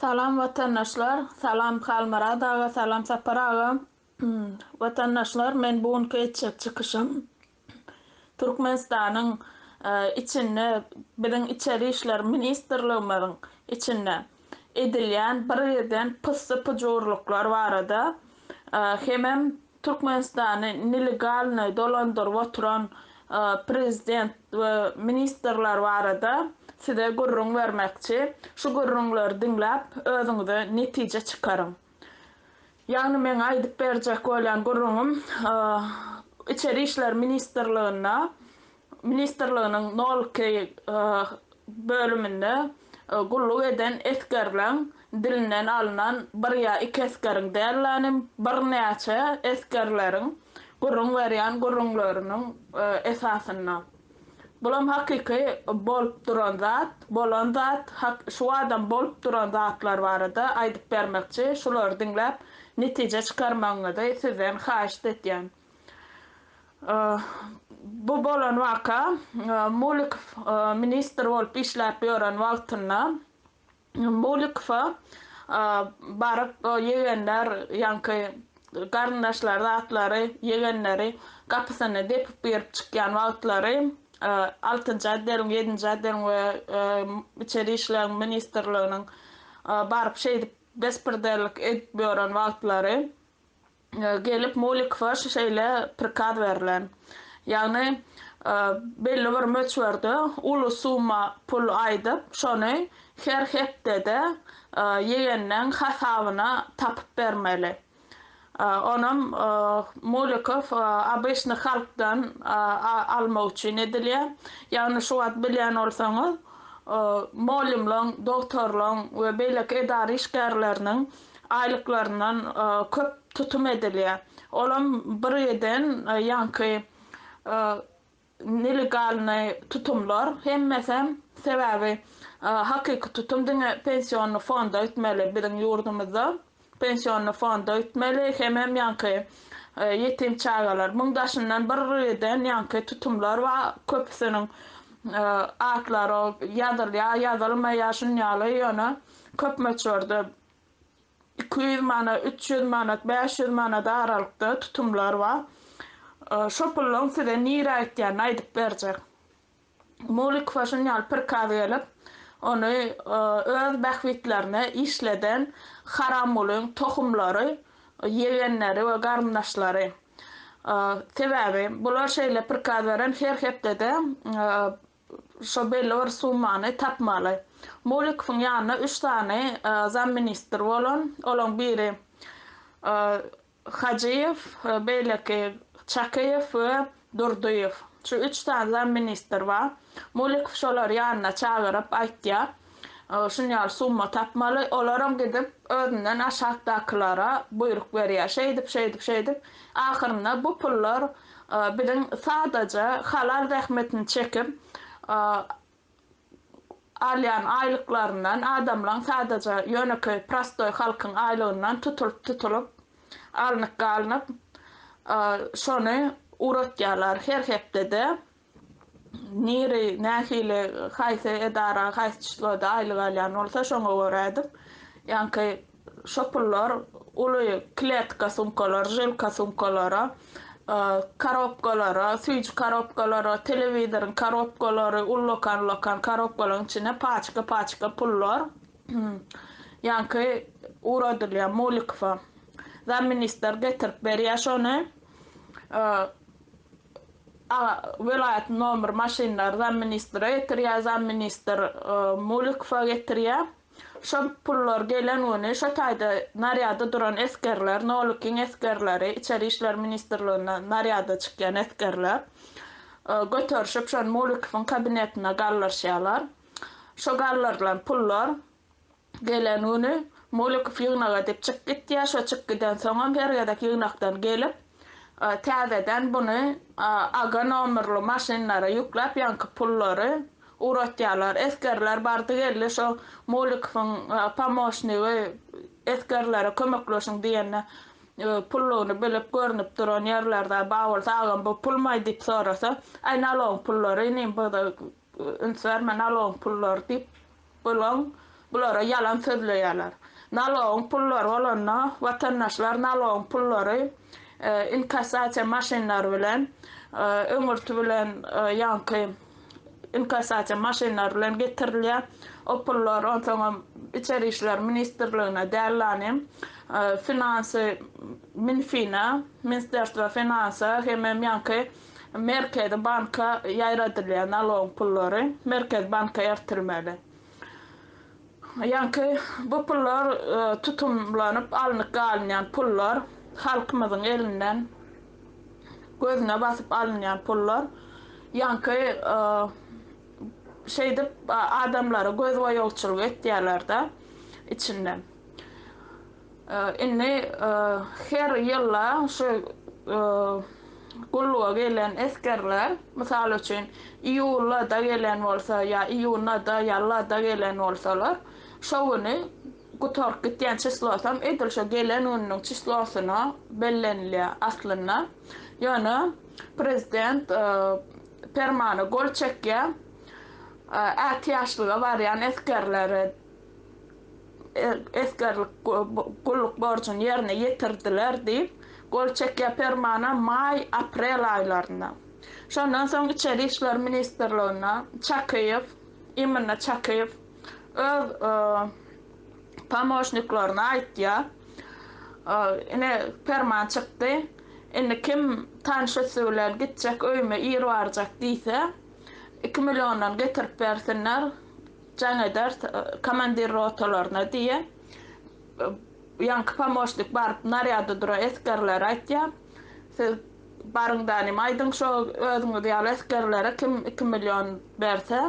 Salam watandaşlar salam Halmyrat aga salam Sapar aga watandaşlar men bu günki etjek çykyşym Türkmenistanyň içinde biziň içeri işler ministrligimiziň içinde edilýän birgiden pyssy pyjurlyklar barada hemem Türkmenistany nelegalnyý dolandyryp oturan prezident we ministrler barada size gürrüň bermekçi. Şu gürrüňleri diňläp özüňize netije çykaryň. Ýagny meň aýdyp berjek bolýan gürrüňim Içeri işler ministrliginde ministrliginiň nol iki bölüminde gulluk eden esgerleň dilinden alnan bir ýa iki esgeriň dällänim birnäçe esgerleriň gürrüň berýän gürrüňleriniň esasynda. Bulam hakyky bolup duran zat, bolan zat, şu adam bolup duran zatlar barada aýdyp bermekçi, şulary diňläp netije çykarmagyňyzy sizden haýyşt etýän. Bu bolan waka Mulikow ministr bolup işläp ýören wagtynda Mulikowa baryp ýegenler ýaňky garyndaşlary zatlary ýegenleri gapysyny depip girip çykýan wagtlary altynjy otdeliň ýedinji otdeliň we içeri işler ministrliginiň baryp şeýdip bespredellik edip ýören wagtlary Gelip Mulikowa şeýle prikaz berlen. Ýagny belli bir möçberde uly summa pul aýdyp, şony her hepdede ýegenleň hasabyna tapyp bermeli. Onam Mulikow obyçny halkdan almak üçin edilýär. Ýagny şu wagt bilýän bolsaňyz, molymlaň, dogtorlaň we beýleki edara işgärleriniň aýlyklaryndan köp tutum edilýär. Olam bir giden ýaňky nelegalnyý tutumlar hemmesem sebäbi hakyky tutum diňe pensionnyý fonda gitmeli biziň ýurdumyzda pensionnyý fonda gitmeli hemem ýaňky ýetim çagalar muň daşyndan bir giden ýaňky tutumlar bar köpüsiniň atlary ýazylýar ýazylmaýar şun ýaly ýöne köp möçberde 200 manat, 300 manat, 500 manat aralykda tutumlar bar. Şo pullaň size nirä gitýänini aýdyp berjek. Mulikowa şun ýaly prikaz gelip, ony öz bähbitlerine işleden Haramgulyň tohumlary, ýegenleri we garyndaşlary. Sebäbi bular şeýle prikaz beren her hepdede Şo belli bir summany tapmaly. Mulikowyň ýanynda üç sany zamministr bolan, olaň biri Hajyýew, beýleki Çakyýew we Durdyýew. Şu üç sany zamministr bar. Mulikow şolary ýanyna çagyryp aýtýar, Şun ýaly summa tapmaly. Olaram gidip özünden aşakdakylara buýruk berýär. Şeýdip, şeýdip, şeýdip, ahyrynda bu pullar Biziň sadaja halal zähmetini çekip alýan aýlyklaryndan adamlaň sadaja ýönekeý prostoý halkyň aýlygyndan tutulyp tutulyp alnyp galynyp şony ugratýarlar her hepdede niri nähili haýsy edara haýsy çysloda aýlyk alýan bolsa şoňa görä edip ýaňky şo pullar uly kletka sumkalar žilka sumkalara korobkalara süýji korobkalara telewizoryň korobkalary ullakan ullakan korobkalaryň içine paçka paçka pullar ýaňky ugradylýar Mulikowa zamministr getirip berýär şony A welaýat nomer maşynlary zamministre getirýär, zamministr Mulikowa getirýär. Şo pullar gelen güni şo taýda narýada duran esgerler, nol ikiň esgerleri, Içeri işler ministrliginde narýada çykýan esgerler göterişip şony Mulikowyň kabinetine galdyryşýarlar. Şo galdyrylan pullar Gelen güni Mulikow ýygnaga diýip çykyp gitýär. Şo çykyp gidensoňam her gezek ýygnakdan gelip, täzeden buny aga nomerli maşynlara ýükläp ýaňky pullary ugratýarlar. Esgerler bardy-geldi şo Mulikowyň pomoşnigi esgerlere kömekleşiň diýende pullugyny bilip görnüp duran ýerlerde bar bolsa agam bu pulmaý diýip sorasa, aý nalogyň pullary inim bu üns berme nalogyň pullary diýip Bulaň Bulara ýalan sözleýärler. Nalogyň pullary bolanda, watandaşlar nalogyň pullary inkassasiýa maşynlary bilen, öňürti bilen ýaňky inkassasiýa maşynlary bilen getirilýär. O pullar onsoňam Içeri işler ministrligine dällanym, finansy Minfine, Ministerstwo finansa hemem ýaňky Merkezi banka ýaýradylýar nalogyň pullary. Merkezi banka ertilmeli. Ýaňky bu pullar tutumlanyp alnyp galynýan pullar, halkymyzyň elinden gözüne basyp alynýan pullar. Ýaňky şeýdip adamlara gözboýagçylyk etýärler-de içinden. Indi her ýylda şu gulluga gelen esgerler, mysal üçin, iýulda-da gelen bolsa ýa iýunda-da ýa la-da gelen bolsalar, şo güni gutaryp gitýän çislosam edil şo gelen gününiň çislosyna bellenilýär aslynda. Ýöne prezident permana gol çekýär, ätiýaçlyga barýan esgerlere esgerlik gulluk borjuny ýerine ýetirdiler diýip, gol çekýär permana maý, aprel aýlarynda. Şondan soň Içeri işler ministrliginde Çakyýew, imенно Çakyýew öz pomoşniklaryna aýtýar, ine perman çykdy, indi kim tanyş üsti bilen gitjek öýüme ir barjak diýse, iki milliondan getirip bersinler, Jaň eder komandir rotalaryna diýýä. Ýaňky pomoşnik baryp narýada duran esgerlere aýtýa. Siz baryň danym aýdyň şo özüňiz ýaly esgerlere kim iki million berse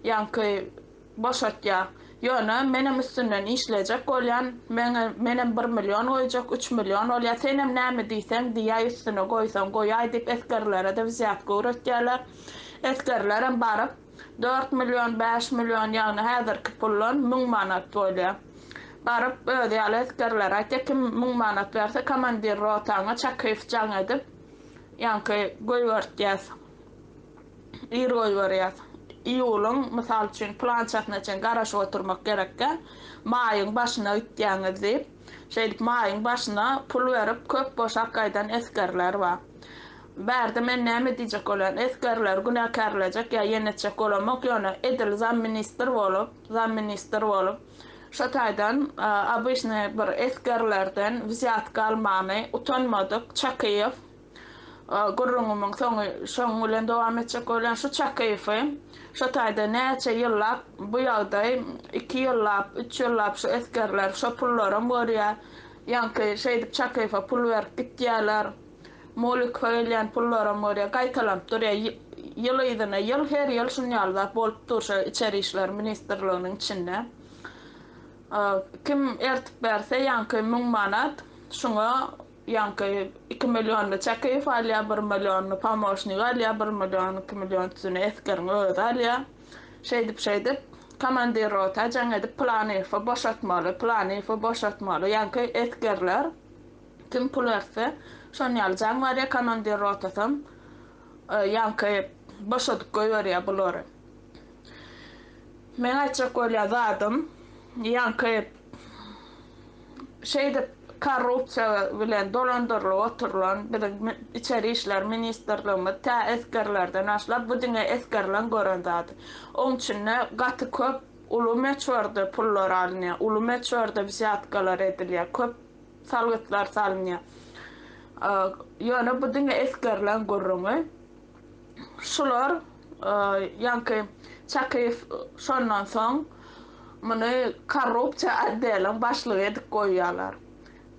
ýaňky boşatýa. Ýöne menem üstünden işlejek bolýan. Menem bir million goýjak, üç million bolýa. Senem näme diýseň diýäý üstüne goýsaň goýaý diýip esgerlere-de wzýatka öwretýäler. Esgerlerem baryp 4 million, 5 million, ýagny häzirki puldan 1000 manat bolýar. Baryp, özi ýaly esgerlere aýtýar, kim 1000 manat berse, komandir rotaňa Çakyýew jaň edip, ýaňky goýbertýäs. Ir goýberýäs. Iýulyň, mysal üçin, pylançasyna çen garaşyp oturmak gerekkä, maýyň başyna gitýäňiz diýip, şeýdip maýyň başyna pul berip, köp boşap gaýdan esgerler bar. Bärde men näme diýjek bolýan, esgerleri günäkärlejek ýa ýenetjek bolamok, ýöne edil zamministr bolup, zamministr bolup, şo taýdan obyçnyý bir esgerlerden wzýatka almany utanmadyk Çakyýew, gürrüňimiň soňy şoň bilen dowam etjek bolýan, şu Çakyýewi şo taýda näçe ýyllap bu ýagdaý, iki ýyllap, üç ýyllap şu esgerler şo pullaram görýär, ýaňky şeýdip Çakyýewe pul berip gitýärler. Molikowa gelýän pullaram görýär, gaýtalanyp durýar. Ýyl yzyna ýyl, her ýyl şuny ýaly zat bolup dur şo Içeri işler ministrliginiň içinde. Kim ertip berse ýaňky 1000 manat, şuňa ýaňky 2 millionyny Çakyýew alýar, 1 millionyny pomoşnik alýar, 1 million, 2 million üstüne esgeriň özi alýar. Şeýdip-şeýdip, komandir rota jaň edip Pylanyýewi boşatmaly, Pylanyýewi boşatmaly. Ýaňky esgerler Kim pul berse, şon ýaly jaň barýar, komandir rotasam ýaňky boşadyp goýberýär bulary. Meň aýtjak bolýan zadym, ýaňky şeýdip korrupsiýa bilen dolandyrylyp oturylan biziň Içeri işler ministrligimiz tä esgerlerden başlap, bu diňe esgerleň gören zady. Oň içinde gaty köp uly möçberde pullar alynýar, uly möçberde wzýatkalar edilýär, köp salgytlar salynýar. Ýöne bu diňe esgerleň gürrüňi. Şular ýaňky Çakyýew şondan soň muny korrupsiýa otdeliň başlygy edip goýýarlar.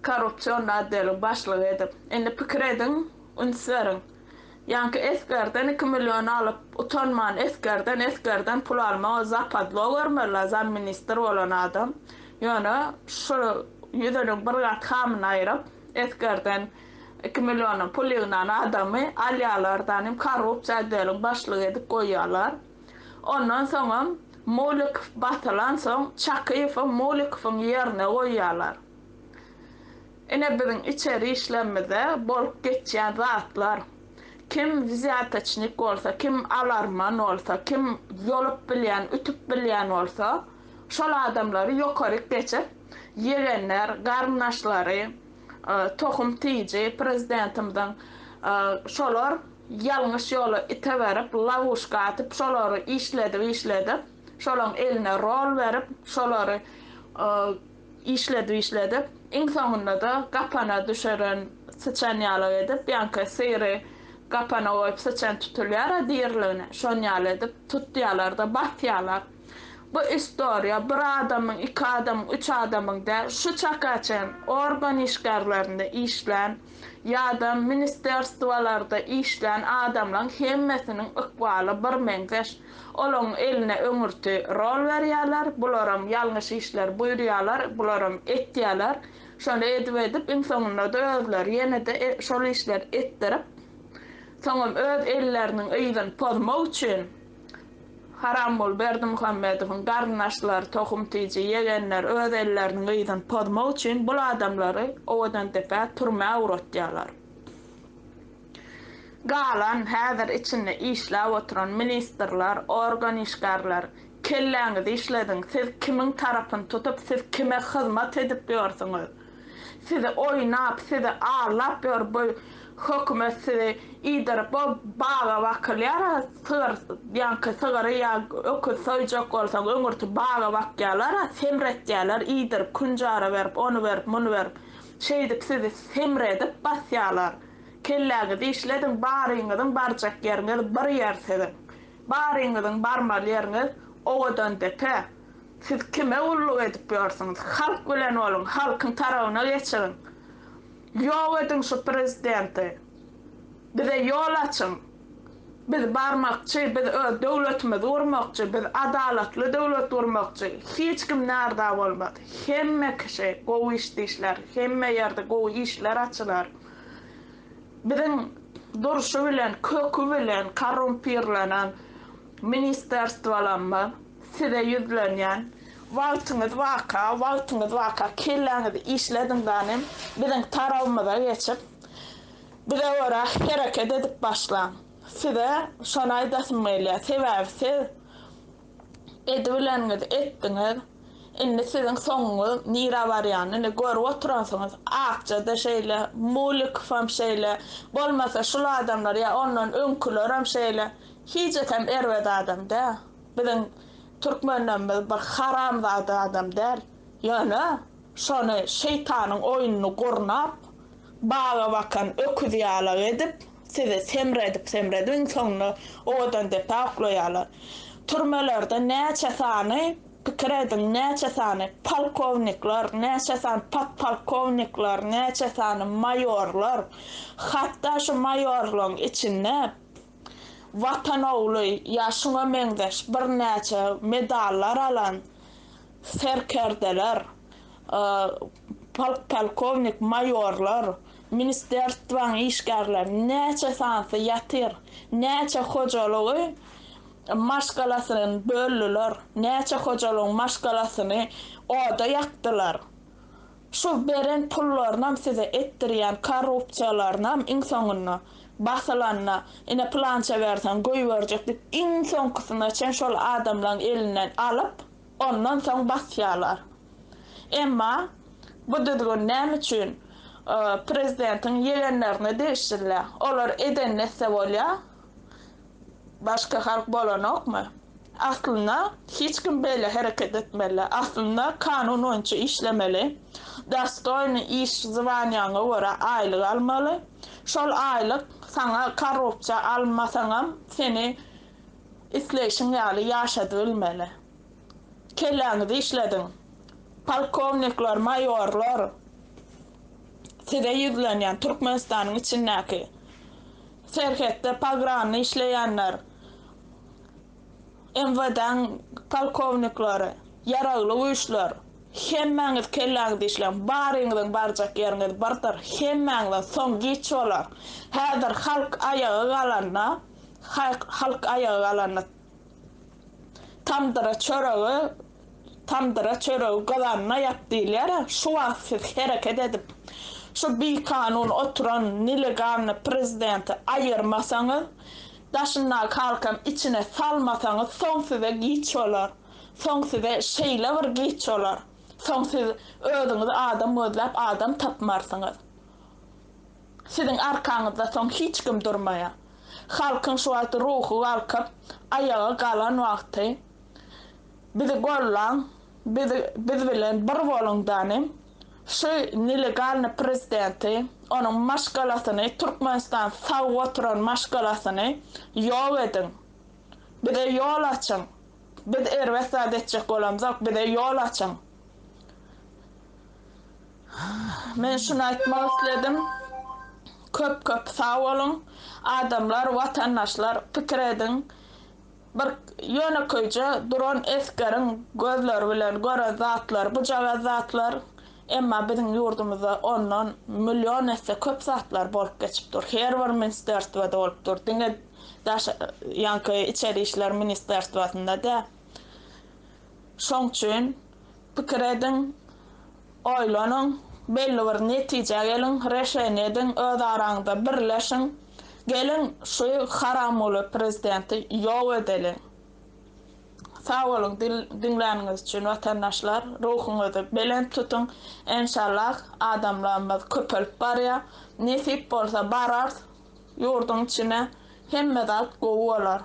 Korrupsion otdeliň başlygy edip. Indi pikir ediň, üns beriň. Ýaňky esgerden iki million alyp, utanman esgerden esgerden pul almak o zapadlo görmeli zamministr bolan adam. Ýöne şu ýüzüniň bir gat hamyny aýryp, esgerden iki milliondan pul ýygnan adamy alýalar-da, nim korrupsiýa otdeliň başlygy edip goýýarlar. Ondan soňam Mulikow basylansoň Çakyýewi Mulikowyň ýerine goýýarlar. Ine biziň içeri işlerimizde bolup geçýän zatlar. Kim wzýatoçnik bolsa, kim alarman bolsa, kim ýolup bilýän, ütüp bilýän bolsa, Şol adamlary ýokaryk geçip, ýegenler, garyndaşlary, tohum tiji prezidentimiziň şolar ýalňyş ýola iteberip, lowuşka atyp, şolary işledip-işledip, şolaň eline rol berip, şolary işledip-işledip, iň soňunda-da gapana düşüren syçan ýalak edip, ýaňky syry gapana goýup syçan tutulýar-a diriligine, şon ýaly edip tutýarlar-da, basýarlar. Bu istoriýa bir adamyň, iki adamyň, üç adamyň däl, şu çaka çen organ işgärlerinde işlän ýa-da ministerstwalarda işlän adamlaň hemmesiniň ykbaly birmeňzeş. Olaň eline öňürti rol berýärler, bularam ýalňyş işler buýurýarlar, bularam etýärler. Şony edip-edip iň soňunda-da özleri ýene-de şol işleri etdirip, soňam öz elleriniň yzyny pozmak üçin, Haramgul Berdimuhamedowyň garyndaşlary, tohum-tiji, ýegenler öz elleriniň yzyny pozmak üçin bul adamlary Owadandepä türmä ugratýarlar. Galan, häzir içinde işläp oturan ministrler, organ işgärler, kelläňizi işlediň, siz kimiň tarapyny tutup, siz kime hyzmat edip ýörsüňiz? Sizi oýnap, sizi aldap ýör bu hökümet sizi iýdirip bu baga bakylýar-a sygyr ýaňky sygyry ýa öküz soýjak bolsaň öňürti baga bakýarlar-a semretýärler iýdirip künjara berip ony berip muny berip şeýdip sizi semredip basýarlar kelläňizi işlediň baryňyzyň barjak ýeriňiz bir ýer siziň baryňyzyň barmaly ýeriňiz Owadandepe. Siz kime gulluk edip ýörsüňiz? Halk bilen boluň, halkyň tarabyna geçiň. Ýok ediň şu prezidenti. Bize ýol açyň. Biz barmakçy, biz öz döwletimizi gurmakçy, biz adalatly döwlet gurmakçy. Hiç kim närza bolmaz. Hemme kişi gowy işde işlär, hemme ýerde gowy işler açylar. Biziň durşy bilen, köki bilen korrumpirlenen ministerstwolarymyz size ýüzlenýän. Wagtyňyz barka, wagtyňyz barka kelläňizi işlediň danym, biziň tarabymyza geçip, bize görä hereket edip başlaň. Size şony aýdasym gelýär. Sebäbi siz edibileniňizi etdiňiz. Indi siziň soňuňyz nirä barýanyny indi görüp oturansyňyz. Akja-da şeýle, Mulikowam şeýle, bolmasa şul adamlar ýa ondan öňkülerem şeýle. Hijesem erbet adam däl. Biziň türkmenlerimiz bir haramzada adam däl. Ýöne şony şeýtanyň oýnuny gurnap, baga bakan öküz ýalak edip, sizi semredip-semredip iň soňunda Owadandepä oklaýarlar. Türmelerde näçe sany, pikir ediň, näçe sany polkownikler, näçe sany podpolkownikler, näçe sany maýorlar, hatda şu maýorlaryň içinde Watan ogly ýa şuňa meňzeş birnäçe medallar alan serkerdeler, polkpolkownik, maýorlar, ministerstwaň işgärleri näçe sanysy ýatyr, näçe hojalygy maşgalasyny böldüler, näçe hojalygyň maşgalasyny oda ýakdylar. Şu beren pullarynam size etdirýän korrupsiýalarynam iň soňunda basylanda ine pylança berseň goýberjek diýip iň soňkusyna çen şol adamlaň elinden alyp ondan soň basýalar. Emma bu düzgün näme üçin prezidentiň ýegenlerine degişlilä? Olar edenini etse bolýa. Başga halk bolanokmy? Aslynda hiç kim beýle hereket etmeli. Aslynda kanun boýunça işlemeli. Dostoýny iş zwaniýaňa görä aýlyk almaly. Şol aýlyk saňa korrupsiýa almasaňam seni isleýşiň ýaly ýaşadybilmeli. Kelläňizi işlediň. Polkownikler, maýorlar size ýüzlenýän Türkmenistanyň içindäki. Serhetde pogranny işleýänler, MWD-niň polkownikleri, ýaragly güýçler, hemmäňiz kelläňizi işläň, baryňyzyň barjak ýeriňiz birdir, hemmäňiziň, soň giç bolar. Häzir halk aýaga galanda, halk aýaga galanda tamdyra çöregi Tamdyra çöregi gyzanyna ýap diýilýär-ä, şu wagt siz hereket edip, şu bikanun oturan nelegalny prezidenti aýyrmasaňyz, daşyndaky halkam içine salmasaňyz soň size giç bolar. Soň size şeýle bir giç bolar. Soň siz özüňiz adam gözläp adam tapmarsyňyz. Siziň arkaňyzda soň hiç kim durmaýar. Halkyň şu wagt ruhy galkyp, aýaga galan wagty bizi gollaň, bizi biz bilen bir boluň danym. Şu nelegalny prezidenti, onuň maşgalasyny, Türkmenistan sag oturan maşgalasyny ýok ediň. Bize ýol açyň. Biz erbet zat etjek bolamzok, bize ýol açyň. Men şuny aýtmak isledim. Köp köp sag boluň. Adamlar, watandaşlar pikir ediň. Bir ýönekeýje duran esgeriň gözleri bilen gören zatlary bujagaz zatlar. Emma biziň ýurdumyzda ondan million esse köp zatlar bolup geçip dur. Her bir ministerstwada bolup dur. Diňe daş ýaňky içeri işler ministerstwasynda däl. Şoň üçin pikir ediň, oýlanyň, belli bir netijä geliň, reşeniýe ediň, öz araňyzda birleşiň. Geliň şu haramguly prezidenti ýok edeliň. Sag boluň diňläniňiz üçin watandaşlar, ruhuňyzy belent tutuň. Enşallah adamlarymyz köpelip barýar. Nesip bolsa bararys ýurduň içine, hemme zat gowy bolar.